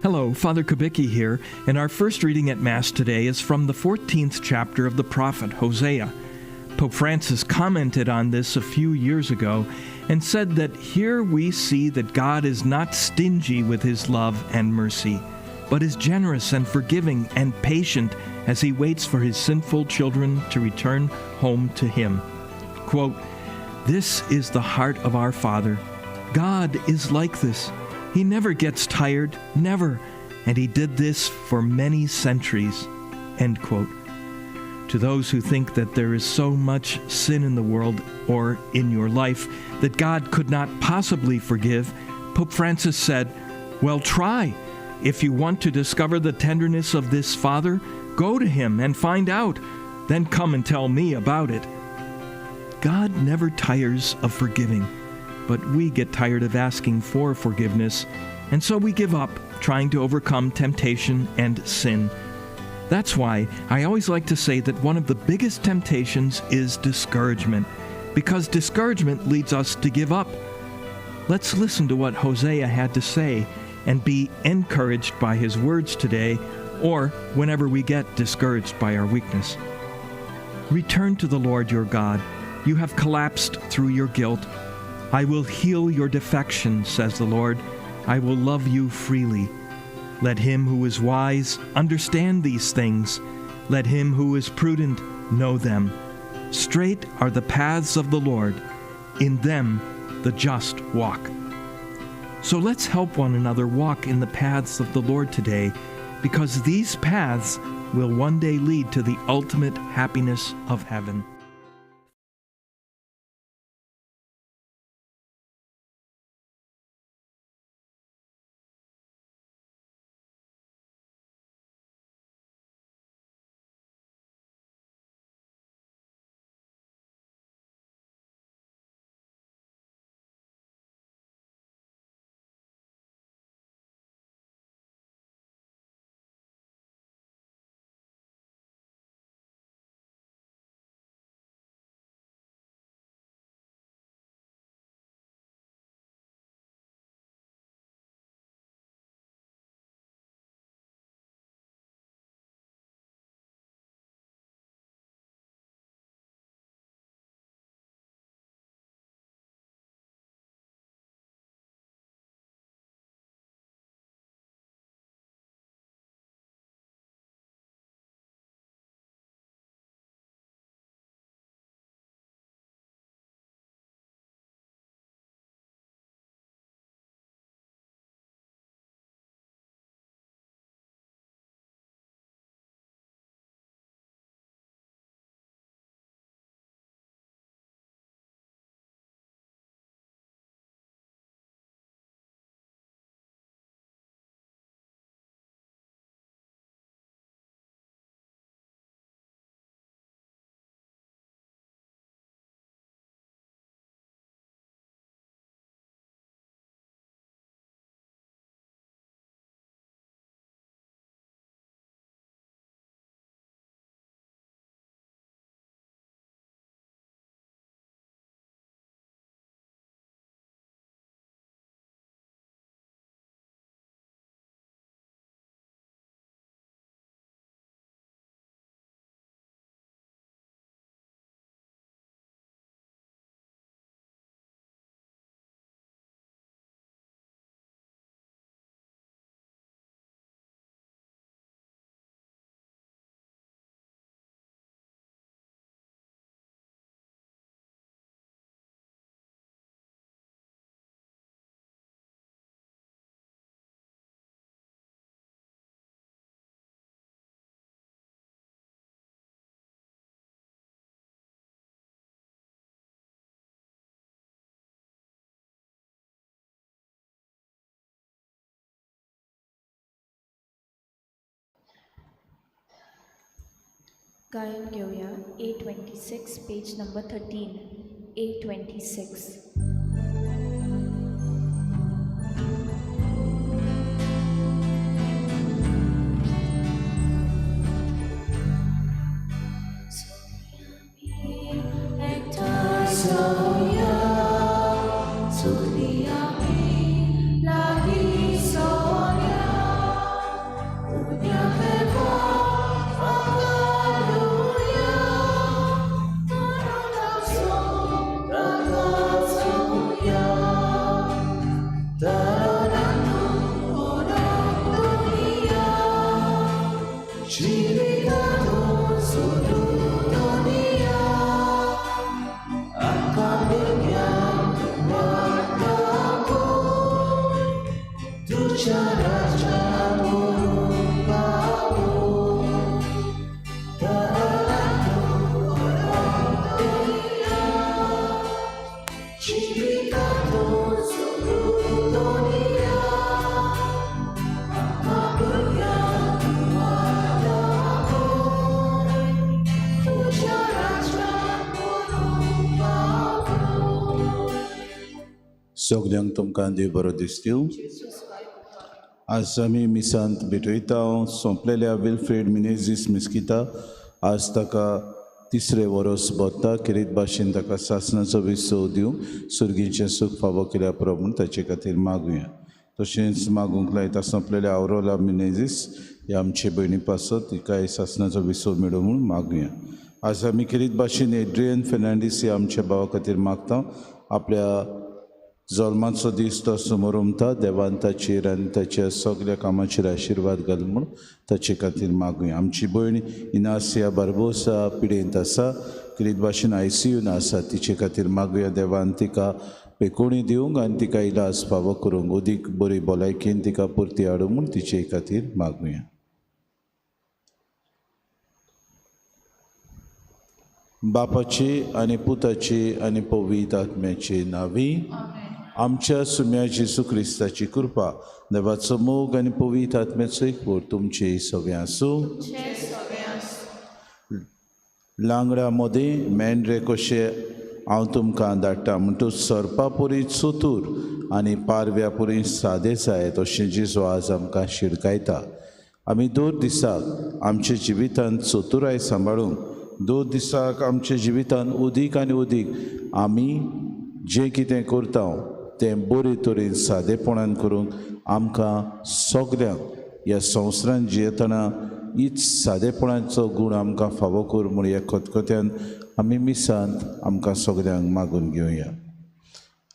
Hello, Father Kubicki here, and our first reading at Mass today is from the 14th chapter of the prophet Hosea. Pope Francis commented on this a few years ago and said that here we see that God is not stingy with his love and mercy, but is generous and forgiving and patient as he waits for his sinful children to return home to him. Quote, "This is the heart of our Father. God is like this. He never gets tired, never, and he did this for many centuries." End quote. To those who think that there is so much sin in the world or in your life that God could not possibly forgive, Pope Francis said, "Well, try. If you want to discover the tenderness of this Father, go to him and find out. Then come and tell me about it." God never tires of forgiving, but we get tired of asking for forgiveness, and so we give up trying to overcome temptation and sin. That's why I always like to say that one of the biggest temptations is discouragement, because discouragement leads us to give up. Let's listen to what Hosea had to say and be encouraged by his words today, or whenever we get discouraged by our weakness. Return to the Lord your God. You have collapsed through your guilt. I will heal your defection, says the Lord. I will love you freely. Let him who is wise understand these things. Let him who is prudent know them. Straight are the paths of the Lord. In them the just walk. So let's help one another walk in the paths of the Lord today, because these paths will one day lead to the ultimate happiness of heaven. गायन घेऊया A26 page number 13 A26. सगल्यांक तुमकां देव बरो दिसता। आज आमी मिसांत भेटयता सोंपलेल्या Wilfred Menezes Mesquita. आज ताका तिसरें वरोस भरता। खेरीत भाशेन ताका सासणाचो विसव दिवंक सुर्गीचें सूख फावो केल्या पुरो म्हूण ताचे खातीर मागुया। तशेंच मागूंक लायता सोंपलेल्या आवरोला मिनेझीस ह्या आमचे भयणी पासत तिकाय सासणाचो विसव मेळूं म्हूण मागुया। आज आमी खेरीत भाशेन एड्रियन फेर्नांडीस ह्या आमच्या भावा खातीर मागता। आपल्या जल्माचो दीस तो समोर देवान ताचेर आनी ताच्या सगल्या कामाचेर आशिर्वाद घाल म्हूण ताचे खातीर मागुया। आमची भयण इनासिया बार्बोसा पिडेंत आसा, खेरीत भाशेन आयसीयून आसा, तिचे खातीर मागुया। देवान तिका पेकोणी दिवंक आनी तिका इलाज फावो करूंक अदीक बरी भलायकेन तिका परती हाडूंक म्हूण तिचे खातीर मागुया। बापाची आनी पुताची आनी पवित्र आत्म्याची नांवी आमच्या सुम्या जेजू क्रिस्ताची कृपा, देवाचो मोग आनी पवित्र आत्म्याचो एकवट तुमचे सगळें आसूं। लांगडा मदें मेंढरे कशे हांव तुमकां धाडटा म्हणटूच सरपा परी चतूर आनी पारव्या परी सादे जायत अशें जेजू आज आमकां शिडकायता। आमी दर दिसाक आमच्या जिवितांत चतुराय सांबाळूंक, दर दिसाक आमच्या जिवितांत अदीक आनी अदीक आमी जें कितें करता तें बरे तरेन सादेपणान करूंक आमकां सगल्यांक ह्या संवसारांत जियेतना हीच सादेपणाचो गूण आमकां फावो कर म्हूण ह्या खतखत्यान आमी मिसांत आमकां सगल्यांक मागून घेवया।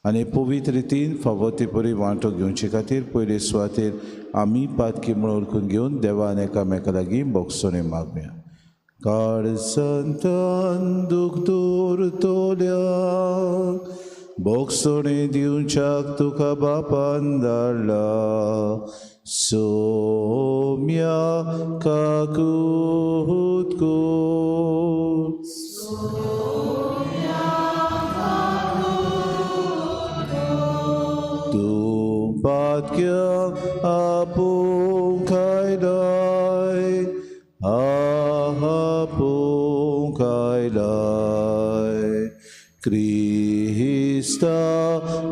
आनी पवित्र रितीन फावो ते परी वांटो घेवचे खातीर पयले सुवातेर आमी पातकी म्हूण वळखून घेवन देवान एकामेका लागीं भोगसणें मागुया। काळजांतल्यान दूख दवरतल्या भोगसणें दिवच्याक तुका बापान धाडला। सोम्या काकूत कर, तूं पातक्यांक आपोवंक आयलाय, आपोवंक आयलाय। क्रिस्ता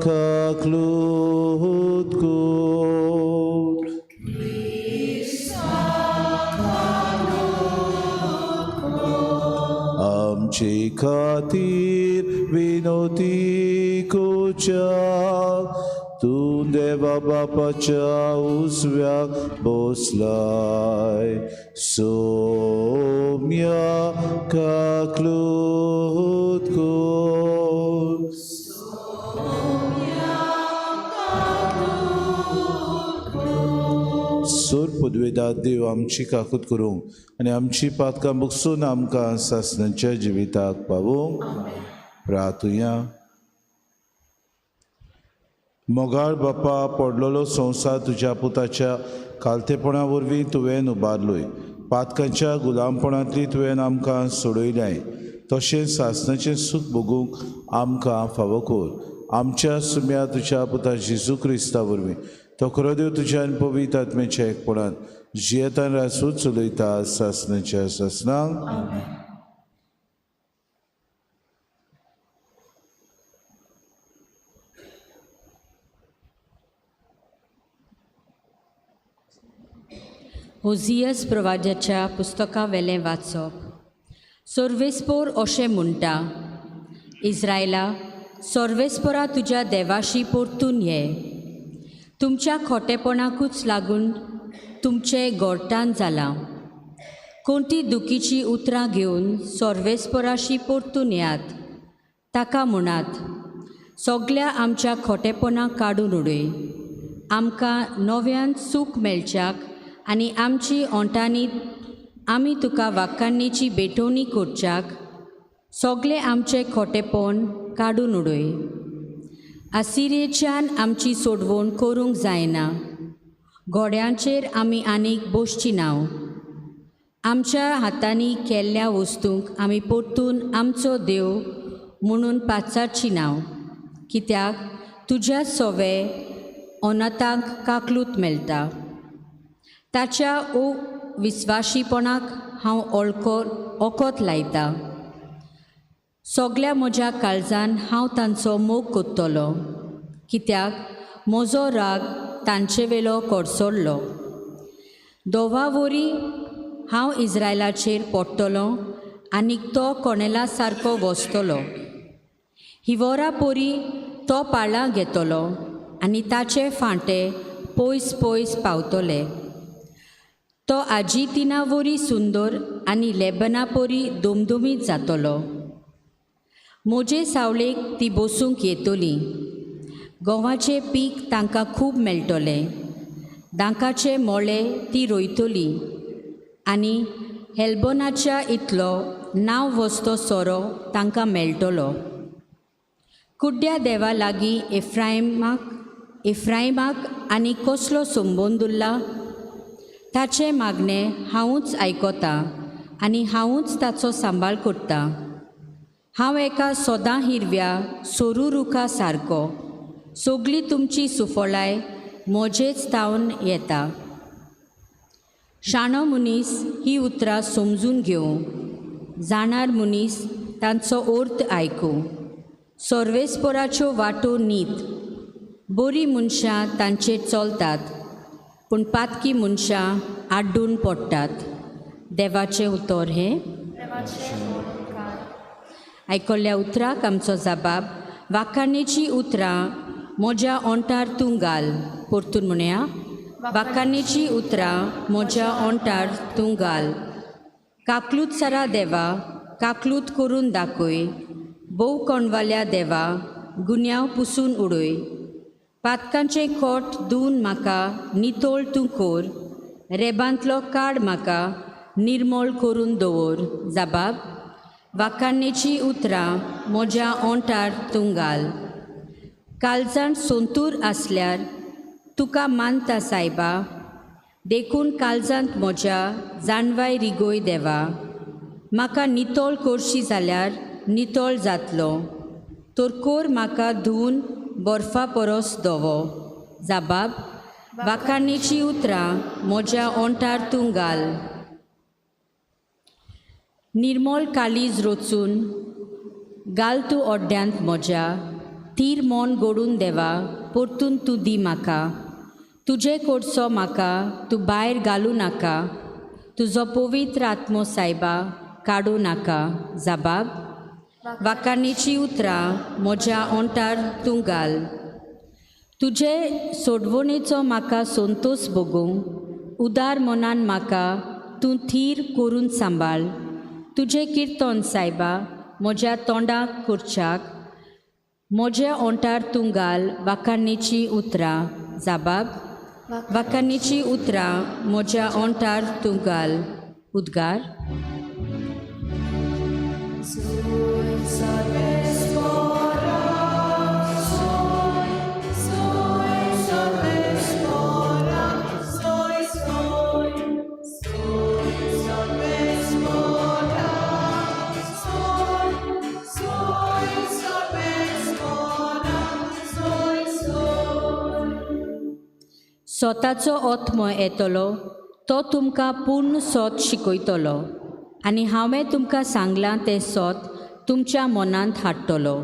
काकलूत कर, आमचे खातीर विनोती करच्याक तूं देवा बापाच्या उजव्याक बसलाय। सोम्या काकलूत कर, सोर पदवेदार देव आमची काकूत करूंक आनी आमची पातकां बगसून आमकां सासणाच्या जिविताक पावोवंक प्रार्थुया। मोगाळ बापा, पडलेलो संवसार तुज्या पुताच्या खालतेपणा वरवीं तुवें उबारलोय। पातकांच्या गुलामपणांतली तुवें आमकां सोडयल्याय, तशेंच सासणाचें सूख भोगूंक आमकां फावो कर। आमच्या सुम्या तुज्या पुता जेजू क्रिस्ता वरवीं तो खरो देव तुज्या आनी पवित्र आत्म्याच्या एकपणान जियेतान रासूच चलयता सासणाच्या सासणाक। होजियस प्रवाद्याच्या पुस्तका वेलें वाचप। सोर्वेस्पोर अशें म्हणटा, इस्रायला सोर्वेस्पोरा तुज्या देवाशी परतून ये। तुमच्या खोटेपणाकूच लागून तुमचें गोरटान जालां। कोणती दुखीची उतरां घेवन सोर्वेस्पोराशी परतून येयात। ताका म्हणात, सगल्या आमच्या खोटेपणाक काडून उडय, आमकां नव्यान सूख मेळच्याक आनी आमची ओंठांनी आमी तुका वाक्कान्नीची भेटवणी करच्याक सगळें आमचें खोटेपण काडून उडय। आसिरेच्यान आमची सोडवण करूंक जायना, घोड्यांचेर आमी आनीक बसची ना। आमच्या हातांनी केल्ल्या वस्तूंक आमी परतून आमचो देव म्हणून पाचारची ना, कित्याक तुज्या सोवे अनाथांक काकलूत मेळटा। ताच्या ओ विस्वाशीपणाक हांव ओकोत लायता। सगल्या म्हज्या काळजान हांव तांचो मोग कोत्तलो, कित्याक म्हजो राग तांचेवेलो कोडसोडलो. दोवा वरी हांव इस्रायलाचेर पडटलो आनी तो कोणेला सारको वसतलो. हिवोरा पोरी तो पाळां घेतलो आनी ताचे फांटे पयस पयस पावतले. तो आजितिना वरी सुंदर आनी लेबना पोरी दुमदुमीत जातलो. म्हजे सावळेक ती बसूंक येतली. गंवाचें पीक तांकां खूब मेळटलें. दांकाचे मोळे ती रोयतली आनी हेल्बोनाच्या इतलो नांव वस्तो सोरो तांकां मेळटलो. कुड्ड्या देवा लागीं एफ्रायमाक आनी कसलो संबंद उरला? ताचें मागणें हांवूच आयकतां आनी हांवूच ताचो सांबाळ करतां. हांव एका सदां हिरव्या सोरू रुखा सारको. सगळी तुमची सुफळाय म्हजेच तावन येता. शाणो मनीस ही उतरां समजून घेवं, जाणार मनीस तांचो अर्थ आयकूं. सर्वेस्पराच्यो वाटो नीत, बरीं मनशां तांचेर चलतात, पूण पातकी मनशां आड्डून पडटात. देवाचें उतर हें. आयकल्ल्या उतराक आमचो जबाब. वाखाणेचीं उतरां म्हज्या ओंठार तूं घाल. परतून म्हणया, वाखाणेचीं उतरां म्हज्या ओंठार तूं घाल. काकलूत सरा देवा, काकलूत करून दाखय. भोव कोणवाल्या देवा, गुन्यांव पुसून उडय. पातकांचें खोट धुवन म्हाका नितळ तूं कोर. रेबांतलो काड म्हाका निर्मळ करून दवर. जबाब. वाखाणेचीं उतरां म्हज्या ओंठार तूं घाल. काळजांत सोंतूर आसल्यार तुका मानता सायबा, देखून काळजांत म्हज्या जाणवाय रिगोय देवा. म्हाका नितळ करशी जाल्यार नितळ जातलो, तर कोर म्हाका धुवन बर्फा परस धवो. जबाब. वाखाणेचीं उतरां म्हज्या ओंठार तूं घाल. निर्मळ काळीज रचून घाल तूं ओड्ड्यांत म्हज्या. थीर मन गोडून देवा, परतून तूं दी म्हाका. तुजे कोडसो म्हाका तूं भायर घालूं नाका. तुजो पवित्र आत्मो सायबा काडूं नाका. जबाब. वाखाणेचीं उतरां म्हज्या ओंठार तूं घाल. तुजे सोडवणेचो म्हाका संतोस भोगूं. उदार मनान म्हाका तूं थीर करून सांबाळ. तुजें किर्तन सायबा म्हज्या तोंडाक करच्याक. म्हज्या ओंठार तूं घाल वाखाणेचीं उतरां. जबाब. वाखाणेचीं उतरां म्हज्या ओंठार तूं घाल. उद्गार. स्वताचो आत्मो येतलो, तो तुमकां पूर्ण सोत शिकयतलो आनी हांवें तुमकां सांगलां तें सोत तुमच्या मनांत हाडटलो.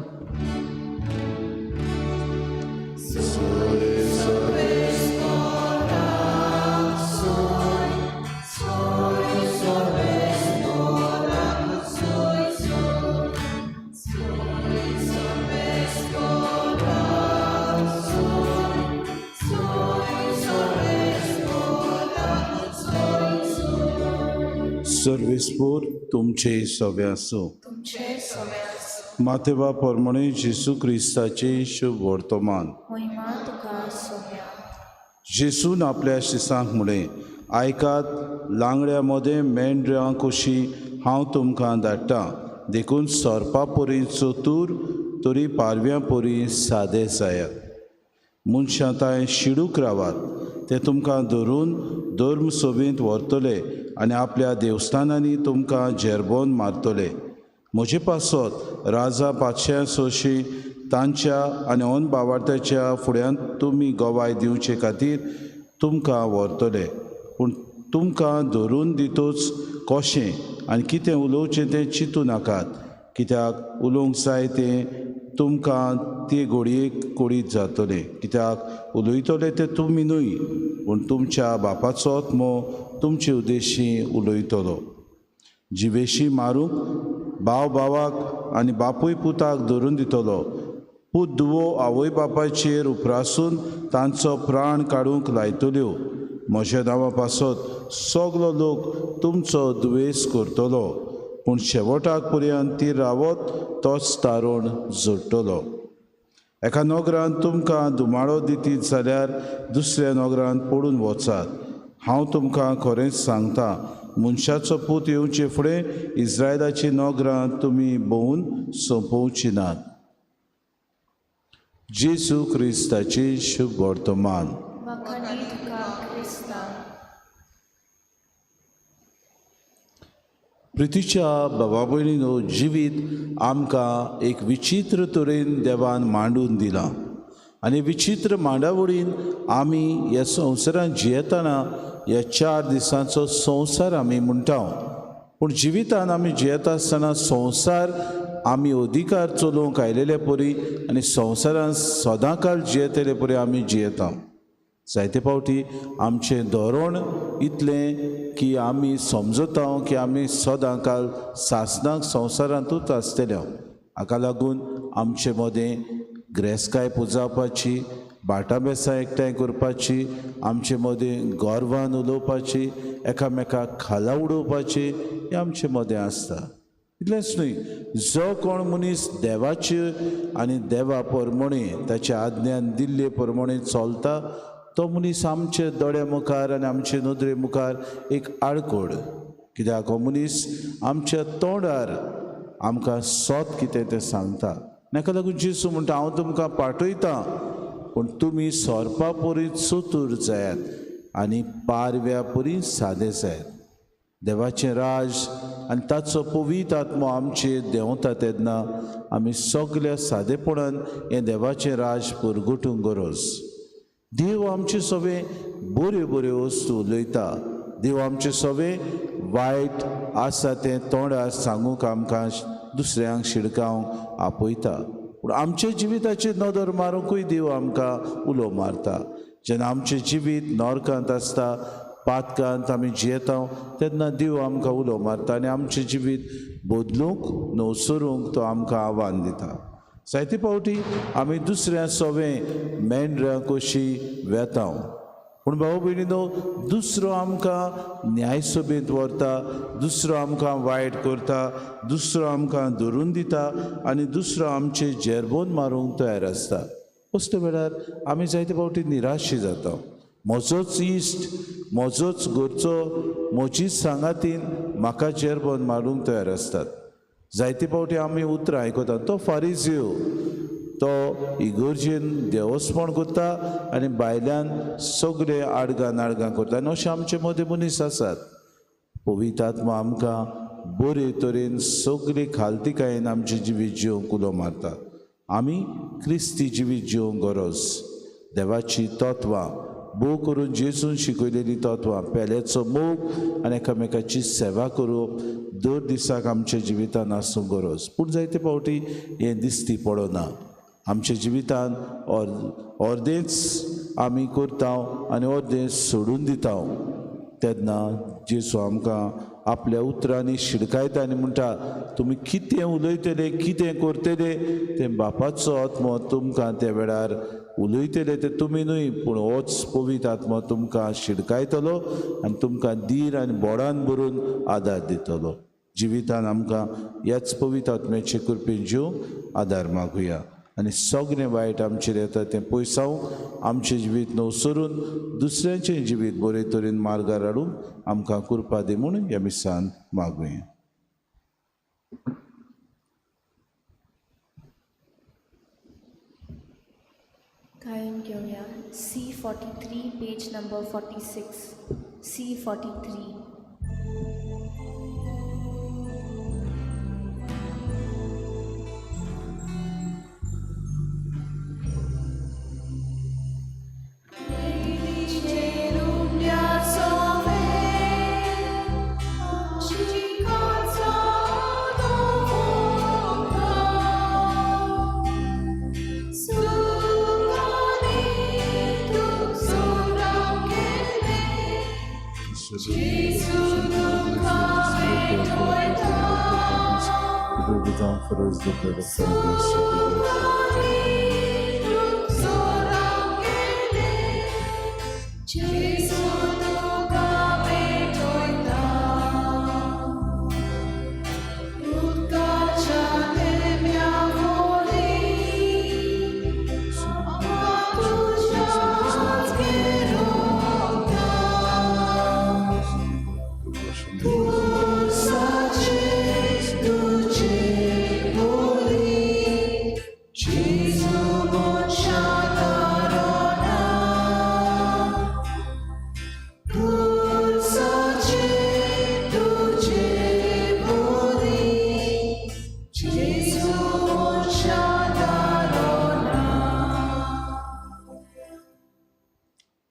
सर्वेस्पोर तुमचे सवे आसूं. मातेवा परमणे जेसू क्रिस्ताचे शुभ वर्तमान. जेसून आपल्या शिसांक म्हळें, आयकात, लांगड्या मदें मेंढरां कशी हांव तुमकां धाडटा, देखून सोरपा परी चतूर तरी पारव्यां परी सादे जायात. मनशां तांय शिडूक रावात, ते तुमकां धरून धर्म सभेंत व्हरतले आनी आपल्या देवस्थानांनी तुमकां झेरबोन मारतले. म्हजे पासत राजा पातशां सोशी तांच्या आनी अन बावार्थ्याच्या फुड्यांत तुमी गवाय दिवचे खातीर तुमकां व्हरतले. पूण तुमकां धरून दितूच कशें आनी कितें उलोवचें तें चिंतू नाकात, कित्याक उलोवंक जाय तें तुमकां ते घोडयेक कोडीत जातलें, कित्याक उलयतले ते तुमी न्हय, पूण तुमच्या बापाचो आत्मो तुमचे उद्देशी उलयतलो. जिवेशी मारूंक भाव भावाक आनी बापूय पुताक धरून दितलो. पूत धुवो आवय बापायचेर उप्रासून तांचो प्राण काडूंक लायतल्यो. म्हज्या नांवा पासत सगलो लोक तुमचो दुवेस करतलो, पूण शेवटाक पर्यंत ती रावत तोच तारण जोडटलो. एका नगरांत तुमकां धुमाळो दितीत जाल्यार दुसऱ्या नगरांत पडून वचात. हांव तुमकां खरेंच सांगता, मनशाचो पूत येवचे फुडें इस्रायलाची नगरां तुमी भोंवून सोंपोवची नात. जेजू क्रिस्ताची शुभ वर्तमान. प्रितीच्या बाबा भयणीनो, जिवीत आमकां एक विचित्र तरेन देवान मांडून दिलां आनी विचित्र मांडावळीन आमी ह्या संवसारांत जियेतना ह्या 4 दिसांचो संवसार आमी म्हणटा, पूण जिवितान आमी जियेता आसतना संवसार आमी अधिकार चलोवंक आयलेले परी आनी संवसारान सदांकाल जियेतले परी आमी जियेता. जायते फावटी आमचें धोरण इतलें की आमी समजता की आमी सदांकाल सासणाक संवसारांतूच आसतले. हाका लागून आमचे मदें ग्रेसकाय पुजावपाची, भाटां बेसां एकठांय करपाची, आमचे मदें गर्वान उलोवपाची, एकामेकाक खाला उडोवपाची हें आमचे मदें आसता. इतलेंच न्हय, जो कोण मनीस देवाचे आनी देवा प्रमाणे ताच्या आज्ञान दिल्ले प्रमाणे चलता तो मनीस आमचे दोळ्या मुखार आनी आमचे नदरे मुखार एक आडकोड. कित्याक हो मनीस आमच्या तोंडार आमकां सत कितें तें सांगता. ताका लागून जेजू म्हणटा, हांव तुमकां पाठयतां, पूण तुमी सोरपा परी चतूर जायात आनी पारव्या परी सादे जायात. देवाचें राज आनी ताचो पवित्र आत्मो आमचेर देंवता तेन्ना आमी सगल्या सादेपणान हें देवाचें राज परगटूंक गरज. देव आमचे सगळे बऱ्यो बऱ्यो वस्तू उलयता. देव आमचे सगळे वायट आसा तें तोंडार सांगूंक आमकां दुसऱ्यांक शिडकावंक आपयता, पूण आमच्या जिविताचेर नदर मारुंकूय देव आमकां उलो मारता. जेन्ना आमचें जिवीत नरकांत आसता, पातकांत आमी जियेता, तेन्ना देव आमकां उलो मारता आनी आमचें जिवीत बदलूंक नवसरूंक तो आमकां आव्हान दिता. जायते फावटी आमी दुसऱ्या सवें मेंढरां कशी वेता, पूण भाव भयणीनो, दुसरो आमकां न्यायसभेंत व्हरता, दुसरो आमकां वायट करता, दुसरो आमकां धरून दिता आनी दुसरो आमचे जेरबोन मारूंक तयार आसता. असल्या वेळार आमी जायते फावटी निराशी जाता. म्हजोच इश्ट, म्हजोच घरचो, म्हजीच सांगातीन म्हाका जेरबोन मारूंक तयार आसतात. जायते फावटी आमी उतरां आयकता, तो फारीजियो, तो इगर्जेन देवस्पण करता आनी भायल्यान सगळे आडगां नाडगां करता आनी अशे आमचे मदें मनीस आसात. पवित्र आत्मा आमकां बरे तरेन सगळे खालतिकायेन आमचें जिवीत जिवंक उलो मारता. आमी क्रिस्ती जिवीत जिवंक गरज. देवाची तत्वां भोव करून जेजून शिकयलेली तत्वां, पेल्याचो मोग आनी एकामेकाची सेवा करूप दर दिसाक आमच्या जिवितान आसूंक गरज. पूण जायते फावटी हें दिसती पडना. आमच्या जिवितान अर्देंच आमी करता आनी अर्देंच सोडून दिता. तेन्ना जेजू आमकां आपल्या उतरांनी शिडकायता आनी म्हणटा, तुमी कितें उलयतले, कितें करतले तें बापाचो आत्मो तुमकां त्या वेळार उलयतले तें तुमी न्हय, पूण होच पवित्र आत्मो तुमकां शिडकायतलो आनी तुमकां धीर आनी बोडान भरून आदार दितलो. जिवितान आमकां ह्याच पवित्र आत्म्याचे कृपेन जिवंक आदार मागुया आनी सगळें वायट आमचेर येता तें पयसावंक आमचें जिवीत नवसरून दुसऱ्यांचें जिवीत बरे तरेन मार्गार हाडूंक आमकां कृपा दी म्हूण ह्या मिसान मागुया. गायन घेवया C43 page number 46. C43. It will become for us the blood of Christ.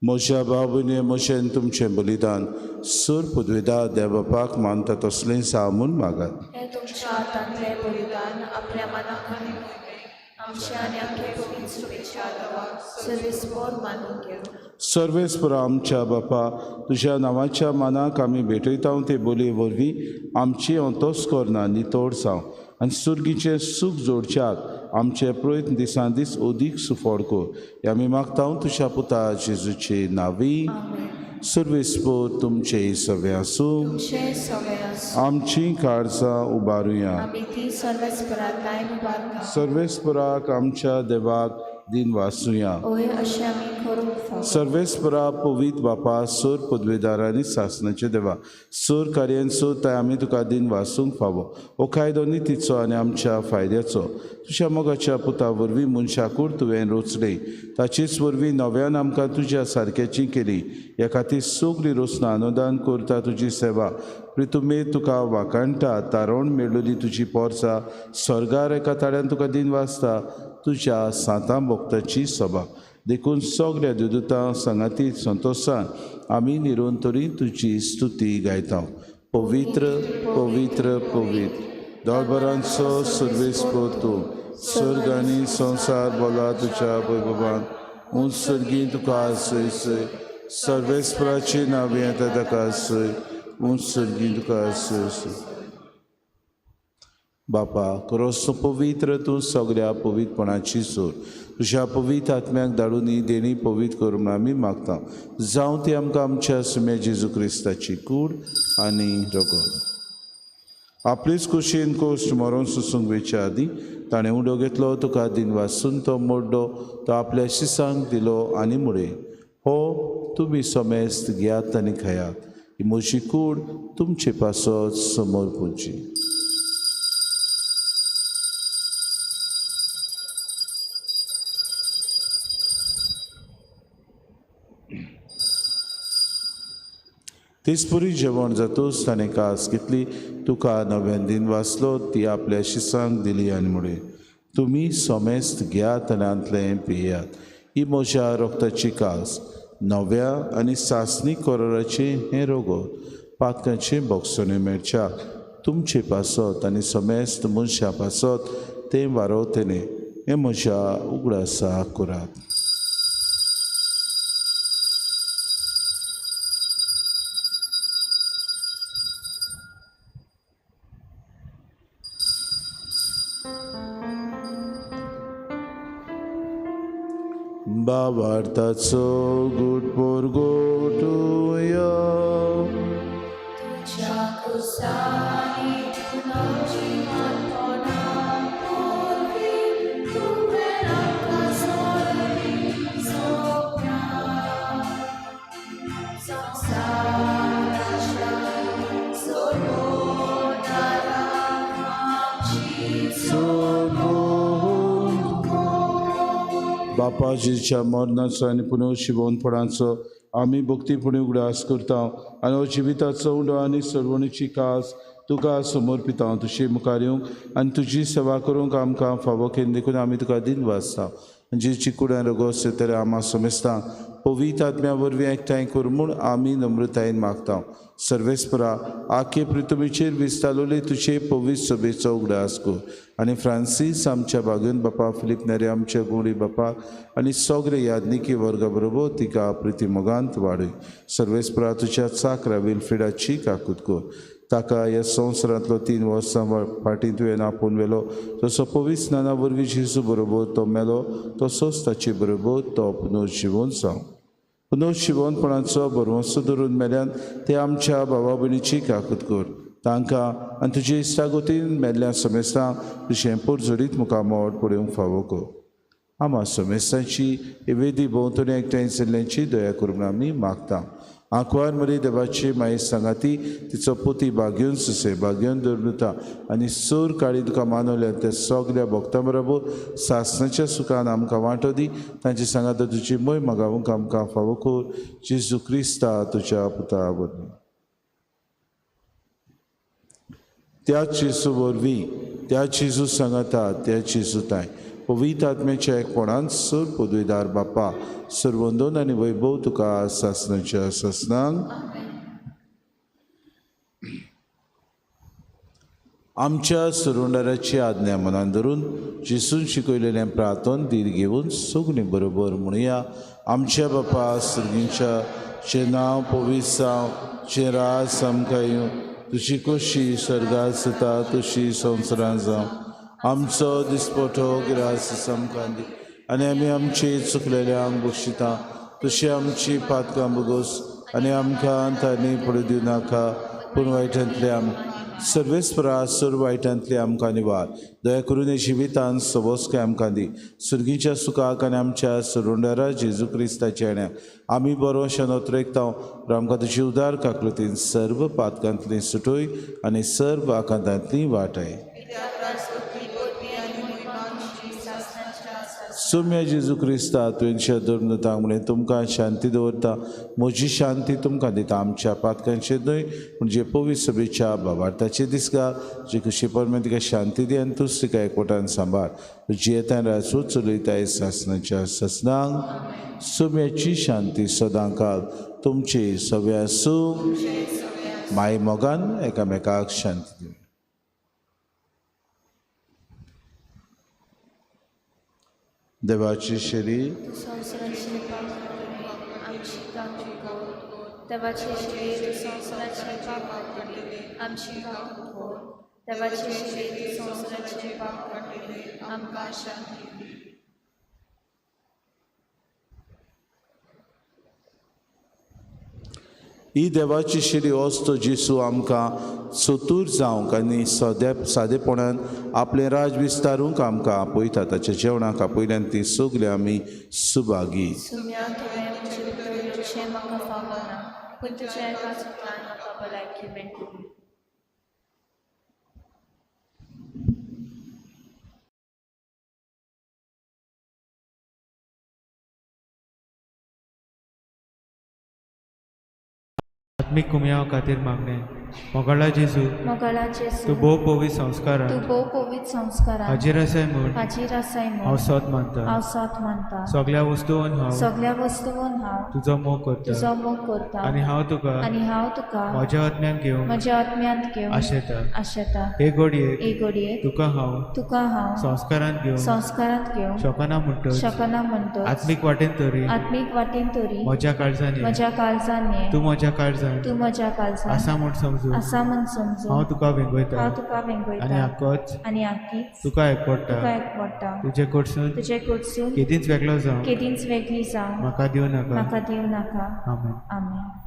म्हज्या बाबुने म्हजें तुमचें बलिदान सूर पुदवेदा देवबापाक मानता तसलें सा म्हूण मागात. हे तुमच्या हातांतलें बलिदान आपल्या मनाक आनी आमच्या आनी आमच्या पवित्र सुपेच्या देवाक सर्वेस्पोर मानून घेवं. सर्वेस्पर आमच्या बापा, तुज्या नांवाच्या मानाक आमी भेटयता ते बोलये वरवीं आमची अंतोस करना नितोड जावं आनी सुर्गीचें सूख जोडच्याक आमचे प्रयत्न दिसान दीस अदीक सुफळ कर. हे आमी मागता तुज्या पुता जेजूचे नांवी. सर्वेस्पर तुमचें सगळें आसूं. तुमचें सगळें आसूं. आमचीं काळजां उबारुया. आमी ती सर्वेस्परा मुबारका. सर्वेस्पराक आमच्या देवाक दिन वासुया. ओय अशें आमी करूंक फावो. सर्वेस्परा पवित्र बापा, सोर पदवेदार आनी सासणाचे देवा, सोर कार्यान सोर ताय आमी तुका दिन वासूंक फावो. हो कायदो नितीचो आनी आमच्या फायद्याचो. तुज्या मोगाच्या पुता वरवीं मनशाकूड तुवें रोचले, ताचेच वरवीं नव्यान आमकां तुज्या सारक्याची केली. ह्या खातीर सगळी रोसना अनुदान करता तुजी सेवा प्रितुमे तुका वाखाणटा. तारण मेळ्ळली तुजी पोरसा स्वर्गार एका ताळ्यान तुका दिन वाचता तुज्या सांतां भक्ताची सभा. देखून सगळ्या देवदूतां सांगाती संतोशान आमी निरंतरी तुजी स्तुती गायता. पवित्र पवित्र पवित्र दळभरांचो सर्वेस्पर तूं, स्वर्ग आनी संवसार बोला तुज्या वैभवान. उंच सर्गी तुका आसय सय, सर्वेस्पराची नांव येता ताका आसय. उंच सर्गी तुका आसय सय. बापा, खरोच तूं पवित्र, तूं सगळ्या पवित्रपणाची सोर. तुज्या पवित्र आत्म्याक धाडून ही देणी पवित्र कर म्हूण आमी मागता. जावं ती आमकां आमच्या सुम्या जेजू क्रिस्ताची कूड आनी रगत. आपलेच कुशीन कोश्ट मरोन सोसूंक वेच्या आदीं ताणें उडो घेतलो, तुका दिन वासून तो मोडलो, तो आपल्या शिसांक दिलो आनी मुळे, हो तुमी समेस्त घेयात आनी खायात, ही म्हजी कूड तुमचे पासत समोर पुरची. तेचपरी जेवण जातूच ताणें कास घेतली, तुका नव्यान दिन वाचलो, ती आपल्या शिसांक दिली आनी मुळे, तुमी समेस्त घेयात आनी हांतलें पियात, ही म्हज्या रक्ताची कास, नव्या आनी सासणी कराराचें हें रगत, पातकांचें भोगसणें मेळच्याक तुमचे पासत आनी समेस्त मनशां पासत तें वारोवतलें. हें म्हज्या उगडासा करात. बाबार्थाचो गुट पोरगोटुया. तुज्या कुसांनी आमची मानपणां पुरवीं तुवें आमकां सोडली सोंपणां. संवसाराच्या सोडवणारा आमची बापाजीच्या मरणाचो आनी पुनर्शिवोनपणाचो आमी भक्तीपणी उगडास करता आनी हो जिविताचो उंडो आनी सर्वणीची कास तुका समर्पिता. तुजी मुखार येवंक आनी तुजी सेवा करूंक आमकां फावो केली देखून आमी तुका दिन वाचता. जेची कुड्यान रगोस तर आमा समेस्तां पवित्र आत्म्या वरवीं एकठांय कर म्हूण आमी नम्रतायेन मागता. सर्वेस्परा आखे पृथ्वीचेर विस्तारलोले तुजे पवित्र सभेचो उगडास कर आनी फ्रांसीस आमच्या बागेन बापा, फिलीप नेरे आमच्या गुडी बापा आनी सगळे यादनिकी वर्गा बरोबर तिका प्रितीमोगांत वाडय. सर्वेस्परा तुज्या चाकरा विल्फ्रिडाची काकूत कर. ताका ह्या संवसारांतलो 3 वर्सां फाटीं तुवें आपोवन व्हेलो, तसो पवित्र स्नाना वरवीं जेजू बरोबर तो मेलो, तसोच ताचे बरोबर तो पुनर्जिवन जावं. पुनर्जिवनपणाचो भरवंसो धरून मेल्यान ते आमच्या भावा भयणीची काकूत कर. तांकां आनी तुजे इश्टागतीन मेल्ल्या समेस्तां तुजें पोरजोरीत मुखामळ पळोवंक फावो कर. आमा समेस्तांची वेदी भोंवतणी एकठांय जाल्ल्यांची दया करून आमी मागता. आंकवार मरी देवाची माये सांगाती तिचो पोती बागेवन सुसे बागेवन दवरता आनी सोर काळी तुका मानवल्या त्या सगल्या भक्तां बरोबर सासणाच्या सुखान आमकां वांटो दी. तांचे सांगाता तुजी मोय मागावंक आमकां फावो कर. जेजू क्रिस्ता तुज्या पुता वरवीं. त्या जेजू वरवीं, त्या जेजू सांगाता, त्या जेजू ताय पवित्र आत्म्याच्या एकपणान सर पदवीदार बापा सर्वंदन आनी वैभव तुका सासणाच्या सासणांक. आमच्या सुरुंडाराची आज्ञा मनान धरून जेजून शिकयलेलें प्रार्थन धीर घेवन सगळीं बरोबर म्हणुया. आमच्या बापा सर्गींच्या, तुजें नांव पवित्र जावं, तुजें राज आमकां येवं, तुजी खोशी सर्गात जाता तशी संवसारांत जावं. आमचो दिसपटो ग्रास आमकां दी आनी आमी आमची चुकलेल्यांक बक्षिता तशी आमची पातकां बगोस आनी आमकां तांणी पडू दिवं नाका, पूण वायटांतले आम सर्वेस्परा सर्व वायटांतले आमकां निवार. दया करून हे जिवितान सवस्काय आमकां दी. सुर्गीच्या सुखाक आनी आमच्या सरुंडारा जेजू क्रिस्ताच्या येण्याक आमी बरो शनोत्रेकता. आमकां तुजी उदार काकलतीन सर्व पातकांतली सुटोय आनी सर्व आकांतांतली वाटाय. सोम्या जेजू क्रिस्ता तुवें धर्म म्हणलें तुमकां शांती दवरता, म्हजी शांती तुमकां दिता. आमच्या पातकांचेर न्हय म्हणजे पवित्र सभेच्या बाबार्थाचे दिसगा जे कशी परमें तिका शांती दी आनी तूंच तिका एकवटान सांबाळ. जियेतान राजू चलयताय सासणाच्या सासणांक. सोम्याची शांती सदांकाल तुमचे सगळ्या आसूं. माय मोगान एकामेकाक शांती दिवं. देवाची शरीर संवसाराचे पाप आमची काकूत कर. देवाचे शरीर संवसाराचे पाप आमची काकूत कर. देवाचे शरीर संवसाराचे पाप आमकां शांती दी. ही देवाची शिरी वस्तू जेसू आमकां सोतूर जावंक आनी सादेपणान आपलें राज विस्तारूंक आमकां आपयता. ताच्या जेवणाक आपयल्यान ती सगळीं आमी सुभागी. सुम्या तुवें म्हजे भितर येवचें म्हाका फावना, पूण तुज्या एकाच उतरान म्हाका भलायकी मेळटली. आत्मीक कुमयाव खातीर मागणें. मोगाळा जेजू, मोगाळा जेजू, तूं भोव पवित्र संस्कारान तूं भोव पवित्र संस्कारान हाजीर आसाय म्हूण हाजीर आसाय म्हूण हांव सत मानता. हांव सत मानता. सगळ्या वस्तून हांव सगळ्या वस्तून हांव तुजो मोग करता तुजो मोग करता आनी हांव तुका आनी हांव तुका म्हज्या आत्म्यान घेवन म्हज्या आत्म्यांत घेवन आशेता. आशेता. हे घडयेक हे घडयेक तुका हांव तुका हांव संस्कारांत घेवन संस्कारांत घेवन शकना म्हणटच शकना म्हणटच आत्मीक वाटेन तरी आत्मीक वाटेन तरी म्हज्या काळजान म्हज्या काळजान ये तूं म्हज्या काळजान तूं म्हज्या काळजान आसा म्हूण समजून आसा म्हूण समजून हांव तुका वेंगयता हांव तुका वेंगयता आनी आकोच आनी आकीच तुका एकवटा तुका एकवटा. तुजे कडसून तुजे कडसून केदींच वेगळो जावं केदींच वेगळी जावं म्हाका दिवं नाका. म्हाका दिवं नाका. आमेन. आमेन.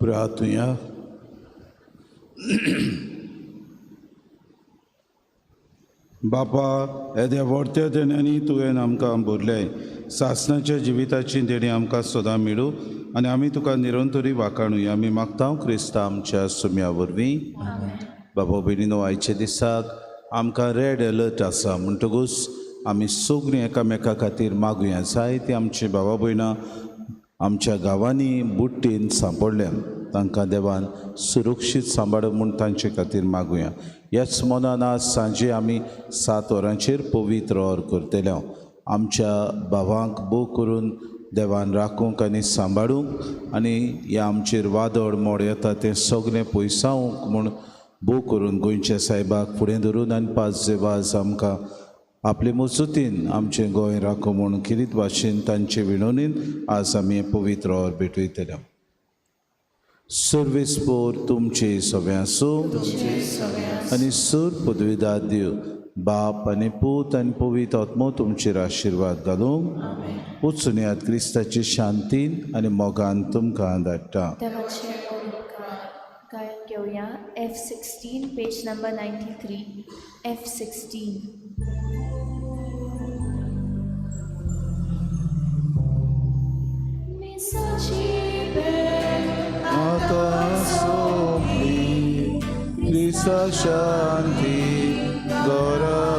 प्रार्थुया. बापा, येद्या व्हडत्या देण्यांनी तुवें आमकां भरलें. सासणाच्या जिविताची देणी आमकां सदां मेळूं आनी आमी तुका निरंतरी वाखाणुया. आमी मागता क्रिस्ता आमच्या सुम्या वरवीं. बाबा भयणीनो, आयच्या दिसाक आमकां रेड अलर्ट आसा, म्हणटकूच आमी सगळीं एकामेका खातीर मागुया. जायतीं आमची बाबा भयणां आमच्या गांवांनी बुट्टीन सांपडल्या, तांकां देवान सुरक्षीत सांबाळूंक म्हूण तांचे खातीर मागुया. ह्याच मनान आज सांजे आमी 7 वरांचेर पवित्र ऑर करतले. आमच्या भावांक भोव करून देवान राखूंक आनी सांबाळूंक आनी ह्या आमचेर वादळ मोड येता तें सगळें पयसावंक म्हूण भोव करून गोंयच्या सायबाक फुडें धरून आनी पांच वाज आमकां आपले मजतीन आमचें गोंय राखूं म्हूण खेरीत भाशेन तांचे विणवणीन आज आमी पवित्र ऑर भेटयतले. सर्वेस्पोर तुमचे सगळें आसूं आनी सूर पदवीदार दिव बाप आनी पूत आनी पवित्र आत्मो तुमचेर आशिर्वाद घालूंक. वचून क्रिस्ताची शांतीन आनी मोगान तुमकां धाडटा. देवाचे उपकार. गायन घेवया F16 page number 93 F16. आतां सोंपली क्रिस्ता शांती गरज.